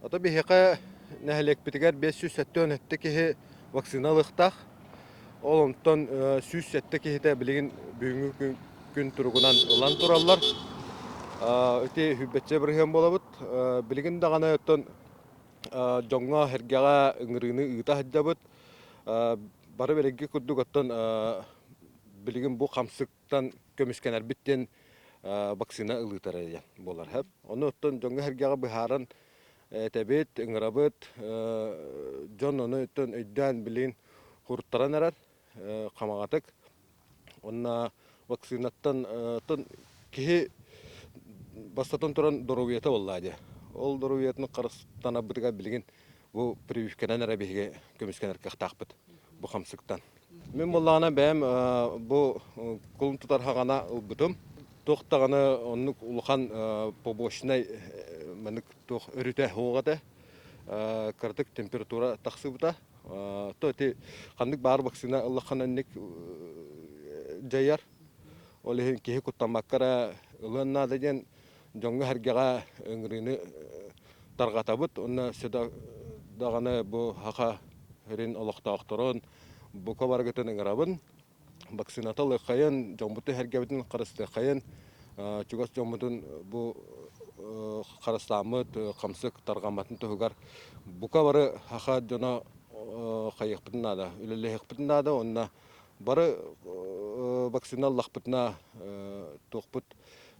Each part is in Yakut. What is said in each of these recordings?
Ото биһиэхэ нэһилиэкпитигэр 577 киһи вакцина ылыахтаах. Ол онтон 107 киһитэ билигин бүгүҥҥү күн туругунан ылан тураллар. Ити сүүрбэччэ бырыһыан буолабыт. Билигин даҕаны оттон дьоҥҥо-сэргэҕэ ыҥырыыны ыыта сылдьабыт. Бары бэлиги курдук оттон билигин бу хамсыктан көмүскэнэрбит диэн вакцина ылыытара диэн буолар. Ону оттон дьоҥҥо-сэргэҕэ быһааран этэбит, ыҥырабыт. Дьон ону оттон өйдөөн билигин хуруттаран эрэр хамаҕатык. Уонна вакцинаттан киһи бастатан туран доруобуйата буоллаа дии. Ол доруобуйатын харыстанарбытыгар билигин бу прививканан эрэ биһиги көмүскэнэр кыахтаахпыт бу хамсыктан. Мин буоллаҕына бэйэм бу кулун тутар хаҕана ылбытым. Туох даҕаны оннук улахан побочнай маннык туох өрүтэ суох этэ. Кыратык температура тахсыбыта. То ити ханнык баар вакцина ыллаххына инник дьайар. Ол иһин киһи куттаммакка эрэ ылыан наада диэн дьоҥҥо-сэргэҕэ ыҥырыыны тарҕатабыт уонна өссө даҕаны бу Саха сирин олохтоохторун бука барыгытын ыҥырабын. Вакцината ылыаххайын, дьоммутун-сэргэбитин харыстыаххайын, чугас дьоммутун бу харыстааммыт хамсык тарҕамматын туһугар бука бары саха дьоно хайыахпытын наада, үлэлэһиэхпитин наада уонна бары вакцина ыллахпытына туохпут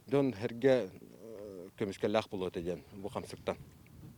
дьон-сэргэ көмүскэллээх буолуо этэ диэн бу хамсыктан.